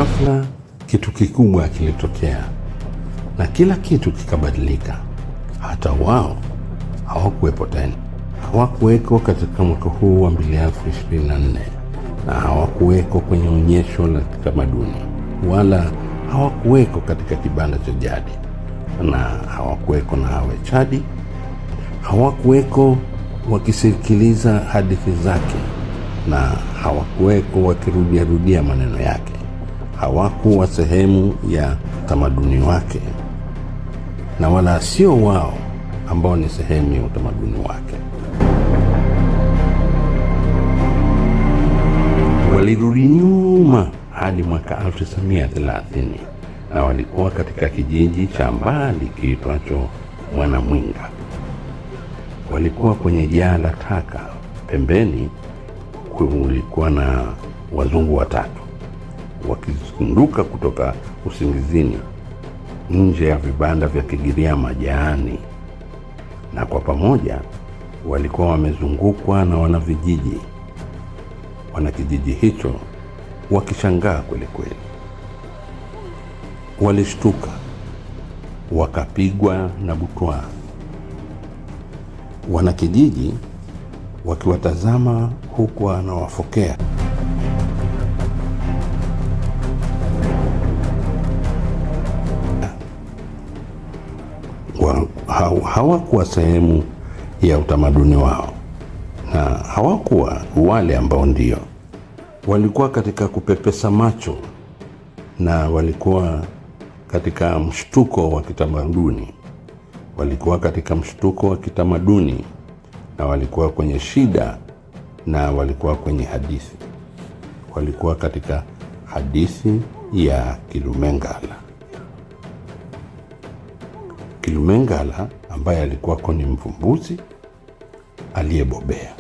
Ghafla kitu kikubwa kilitokea na kila kitu kikabadilika. Hata wao hawakuwepo tena, hawakuweko katika mwaka huu wa 2024 na hawakuweko kwenye onyesho la kitamaduni, wala hawakuweko katika kibanda cha jadi, na hawakuweko na Hawe Chadi, hawakuweko wakisikiliza hadithi zake, na hawakuweko wakirudiarudia maneno yake. Hawakuwa sehemu ya utamaduni wake, na wala sio wao ambao ni sehemu ya utamaduni wake. Walirudi nyuma hadi mwaka 1930 na walikuwa katika kijiji cha mbali kiitwacho Mwanamwinga. Walikuwa kwenye jaa la taka. Pembeni kulikuwa na wazungu watatu wakizinduka kutoka usingizini nje ya vibanda vya Kigiriama jaani, na kwa pamoja walikuwa wamezungukwa na wanavijiji, wanakijiji hicho wakishangaa kweli kweli. Walishtuka wakapigwa na butwaa, wanakijiji wakiwatazama huku wanawafokea. Hawakuwa sehemu ya utamaduni wao na hawakuwa wale ambao ndio walikuwa katika kupepesa macho na walikuwa katika mshtuko wa kitamaduni, walikuwa katika mshtuko wa kitamaduni na walikuwa kwenye shida na walikuwa kwenye hadithi, walikuwa katika hadithi ya Kilumengala. Kilumengala ambaye alikuwako ni mvumbuzi aliyebobea.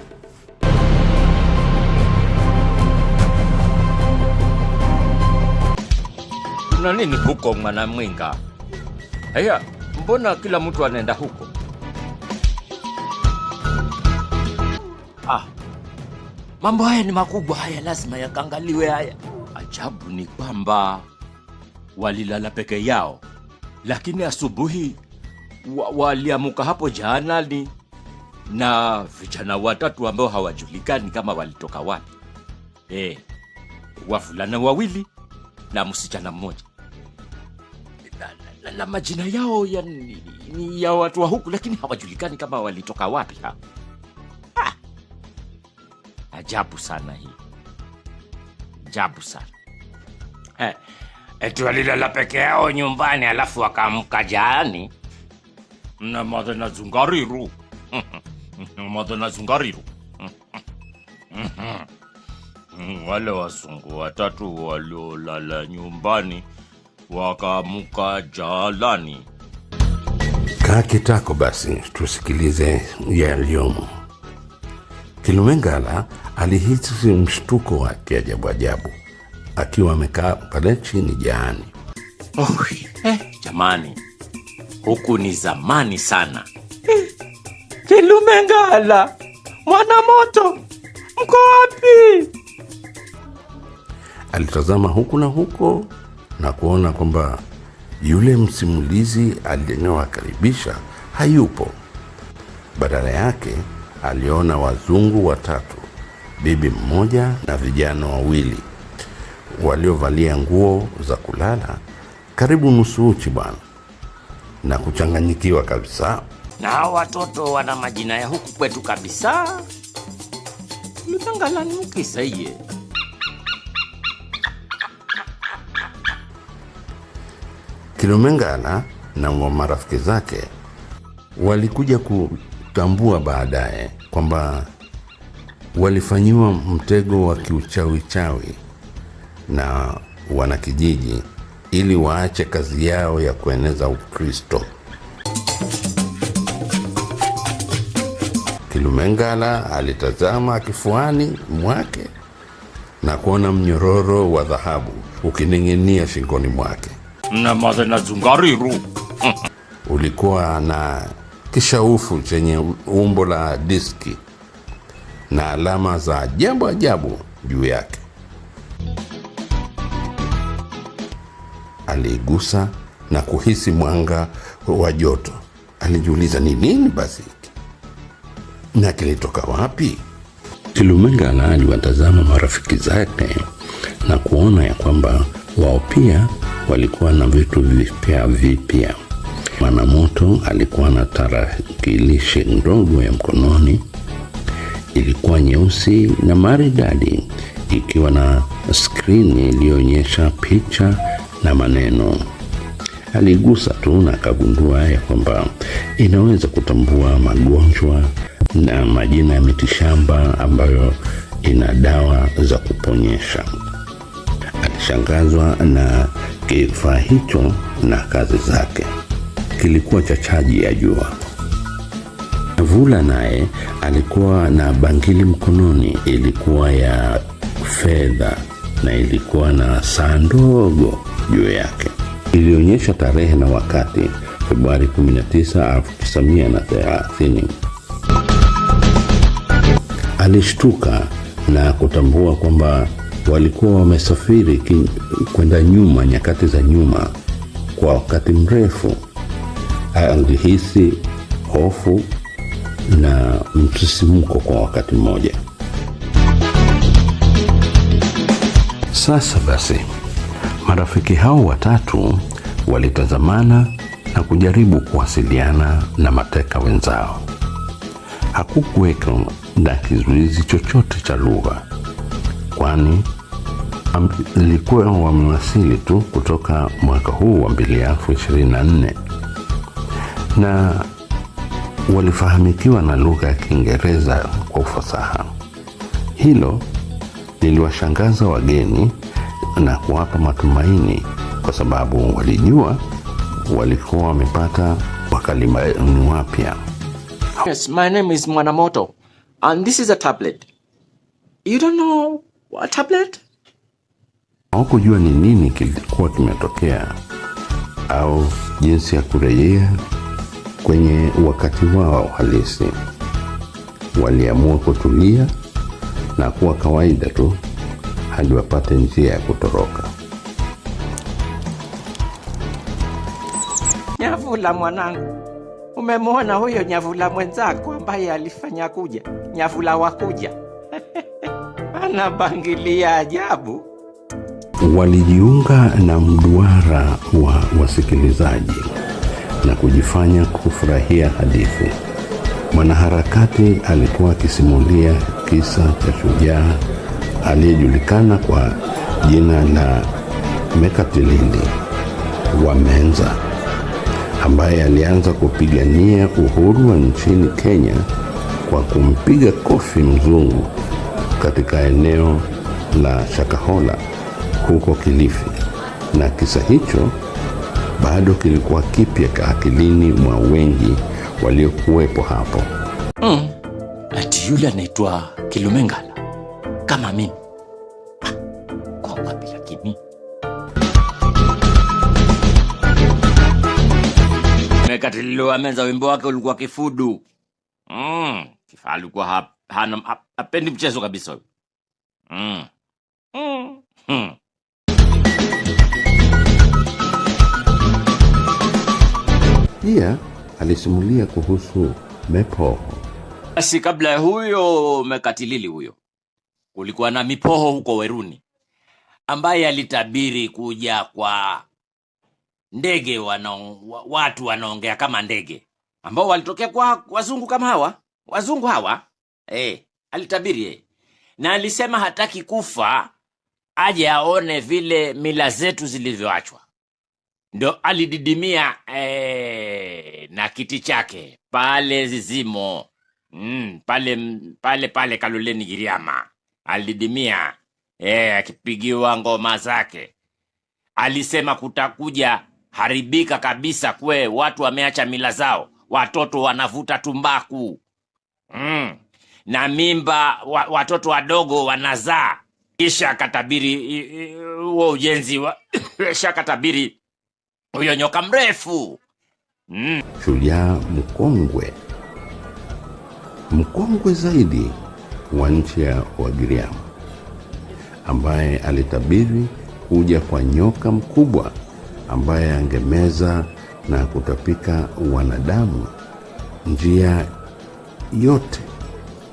Kuna nini huko Mwanamwinga? Haya, mbona kila mtu anaenda huko? Ah, mambo haya ni makubwa haya, lazima yakangaliwe haya. Ajabu ni kwamba walilala peke yao, lakini asubuhi waliamuka hapo jaanani na vijana watatu ambao hawajulikani kama walitoka wapi. Wavulana wawili na msichana mmoja. Na majina yao ni ya watu wa huku, lakini hawajulikani kama walitoka wapi ha. Ajabu sana hii, ajabu sana. Eti walilala peke yao nyumbani alafu wakaamka jaani na madhana zungariru. Madhana zungariru. Wale wazungu watatu waliolala nyumbani wakaamka jalani. Kaa kitako basi tusikilize yaliyomo. Kilumengala alihisi mshtuko wa kiajabu ajabu akiwa amekaa pale chini jaani. Oh, jamani, huku ni zamani sana. Kilumengala, mwana moto, mko wapi? Alitazama huku na huko na kuona kwamba yule msimulizi aliyewakaribisha hayupo. Badala yake aliona wazungu watatu, bibi mmoja na vijana wawili waliovalia nguo za kulala karibu nusu uchi bwana, na kuchanganyikiwa kabisa. Na hao watoto wana majina ya huku kwetu kabisa. Kilumengala ni mkisa iye. Kilumengala na wa marafiki zake walikuja kutambua baadaye kwamba walifanyiwa mtego wa kiuchawichawi na wanakijiji ili waache kazi yao ya kueneza Ukristo. Kilumengala alitazama kifuani mwake na kuona mnyororo wa dhahabu ukining'inia shingoni mwake. Na madhana zungariru. Ulikuwa na kishaufu chenye umbo la diski na alama za ajabu ajabu juu yake. Aliigusa na kuhisi mwanga wa joto. Alijiuliza ni nini basi hiki na kilitoka wapi? Kilumengala aliwatazama marafiki zake na kuona ya kwamba wao pia walikuwa na vitu vipya vipya. Mwanamoto alikuwa na tarakilishi ndogo ya mkononi, ilikuwa nyeusi na maridadi, ikiwa na skrini iliyoonyesha picha na maneno. Aligusa tu na akagundua ya kwamba inaweza kutambua magonjwa na majina ya mitishamba ambayo ina dawa za kuponyesha. Alishangazwa na kifaa hicho na kazi zake. Kilikuwa cha chaji ya jua. Vula naye alikuwa na bangili mkononi, ilikuwa ya fedha na ilikuwa na saa ndogo juu yake. Ilionyesha tarehe na wakati, Februari 19, 1930. Alishtuka na kutambua kwamba walikuwa wamesafiri kwenda nyuma, nyakati za nyuma kwa wakati mrefu. Alihisi hofu na msisimko kwa wakati mmoja. Sasa basi, marafiki hao watatu walitazamana na kujaribu kuwasiliana na mateka wenzao. Hakukuweka na kizuizi chochote cha lugha, kwani ilikuwa wamewasili tu kutoka mwaka huu wa 2024 na walifahamikiwa na lugha ya Kiingereza kwa ufasaha. Hilo liliwashangaza wageni na kuwapa matumaini, kwa sababu walijua walikuwa wamepata wakalimani wapya. Yes, my name is Mwanamoto, and this is a tablet. You don't know a tablet? Hawakujua ni nini kilikuwa kimetokea au jinsi ya kurejea kwenye wakati wao halisi. Waliamua kutulia na kuwa kawaida tu hadi wapate njia ya kutoroka. Nyavula mwanangu, umemwona huyo Nyavula mwenzako ambaye alifanya kuja? Nyavula wakuja ana bangilia ajabu. Walijiunga na mduara wa wasikilizaji na kujifanya kufurahia hadithi. Mwanaharakati alikuwa akisimulia kisa cha shujaa aliyejulikana kwa jina la Mekatilili wa Menza, ambaye alianza kupigania uhuru wa nchini Kenya kwa kumpiga kofi mzungu katika eneo la Shakahola huko Kilifi, na kisa hicho bado kilikuwa kipya akilini mwa wengi waliokuwepo hapo. Ati yule anaitwa Kilumengala kama mimi. Ah, kwa wapi lakini? Mekatilili Menza wimbo wake ulikuwa kifudu. Alikuwa hapendi mchezo kabisa huyo. Pia alisimulia kuhusu Mepoho. Basi kabla ya huyo Mekatilili huyo, kulikuwa na Mipoho huko Weruni ambaye alitabiri kuja kwa ndege watu wanaongea kama ndege ambao walitokea kwa wazungu kama hawa wazungu hawa. Alitabiri na alisema hataki kufa aje aone vile mila zetu zilivyoachwa. Ndo alididimia na kiti chake pale Zizimo, pale pale Kaloleni Giriama alididimia, akipigiwa ngoma zake. Alisema kutakuja haribika kabisa kwe watu wameacha mila zao, watoto wanavuta tumbaku na mimba watoto wadogo wanazaa. Kisha akatabiri huo ujenzi kisha akatabiri huyo nyoka mrefu. Shujaa mkongwe zaidi wa nchi ya Wagiriama, ambaye alitabiri kuja kwa nyoka mkubwa ambaye angemeza na kutapika wanadamu njia yote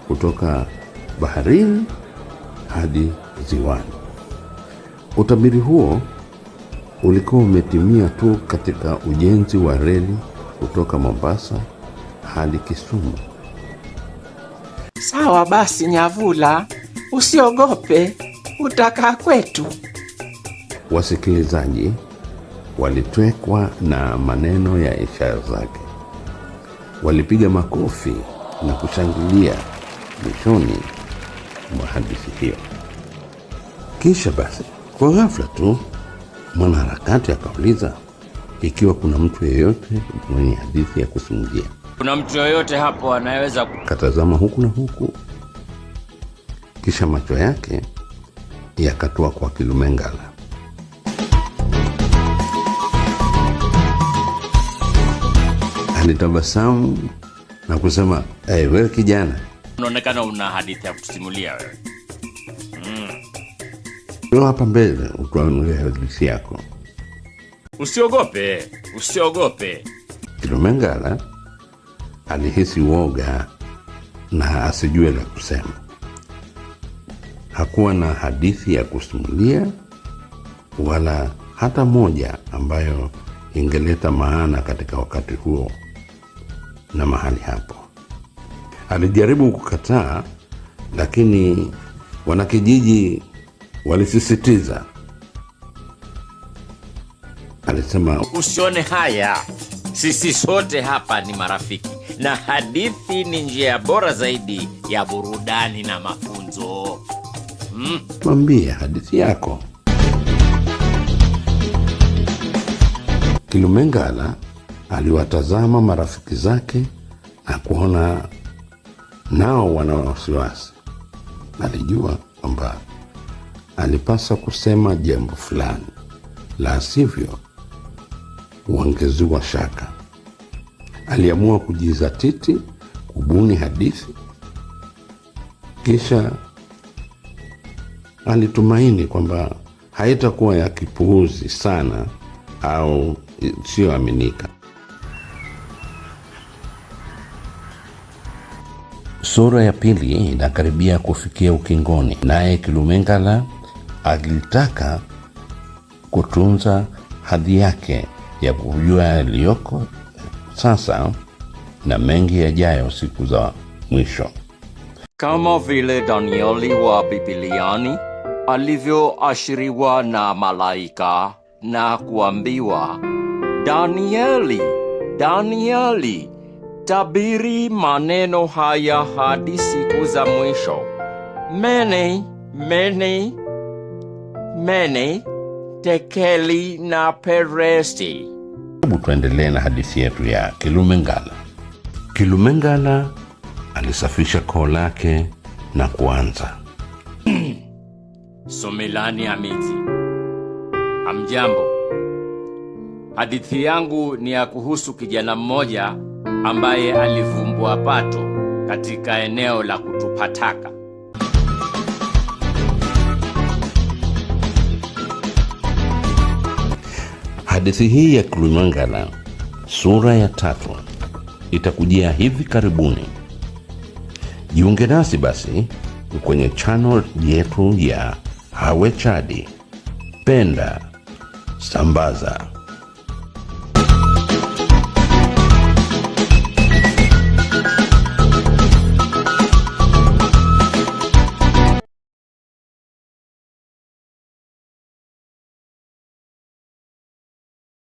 kutoka baharini hadi ziwani. Utabiri huo ulikuwa umetimia tu katika ujenzi wa reli kutoka Mombasa hadi Kisumu. Sawa basi Nyavula, usiogope, utakaa kwetu. Wasikilizaji walitwekwa na maneno ya ishara zake, walipiga makofi na kushangilia mwishoni mwa hadithi hiyo. Kisha basi, kwa ghafla tu, mwanaharakati akauliza ikiwa kuna mtu yeyote mwenye hadithi ya kusimulia. Kuna mtu yoyote hapo anayeweza Katazama huku na huku, kisha macho yake yakatua kwa Kilumengala. Alitabasamu na kusema, hey, wewe kijana, Unaonekana una hadithi ya kutusimulia wewe. Njoo hapa mbele utuanulie hadithi yako. Usiogope, usiogope. Kilumengala alihisi woga na asijue la kusema. Hakuwa na hadithi ya kusimulia wala hata moja ambayo ingeleta maana katika wakati huo na mahali hapo. Alijaribu kukataa, lakini wanakijiji walisisitiza. Alisema, Usione haya, sisi sote hapa ni marafiki, na hadithi ni njia bora zaidi ya burudani na mafunzo. Tuambie hadithi yako. Kilumengala aliwatazama marafiki zake na kuona nao wana wasiwasi. Alijua kwamba alipaswa kusema jambo fulani, la sivyo wangezua shaka. Aliamua kujizatiti kubuni hadithi, kisha alitumaini kwamba haitakuwa ya kipuuzi sana au isiyoaminika. Sura ya pili inakaribia kufikia ukingoni, naye Kilumengala alitaka kutunza hadhi yake ya kujua yaliyoko sasa na mengi yajayo siku za mwisho. Kama vile Danieli wa Bibiliani alivyoashiriwa na malaika na kuambiwa, Danieli, Danieli, tabiri maneno haya hadi siku za mwisho. Mene, mene, mene, tekeli na peresti. Hebu tuendelee na hadithi yetu ya Kilumengala. Kilumengala alisafisha koo lake na kuanza. Somelani Amiti, hamjambo. Hadithi yangu ni ya kuhusu kijana mmoja ambaye alivumbua pato katika eneo la kutupa taka. Hadithi hii ya Kilumengala sura ya 3 itakujia hivi karibuni. Jiunge nasi basi kwenye channel yetu ya Hawe Chadi. Penda, sambaza.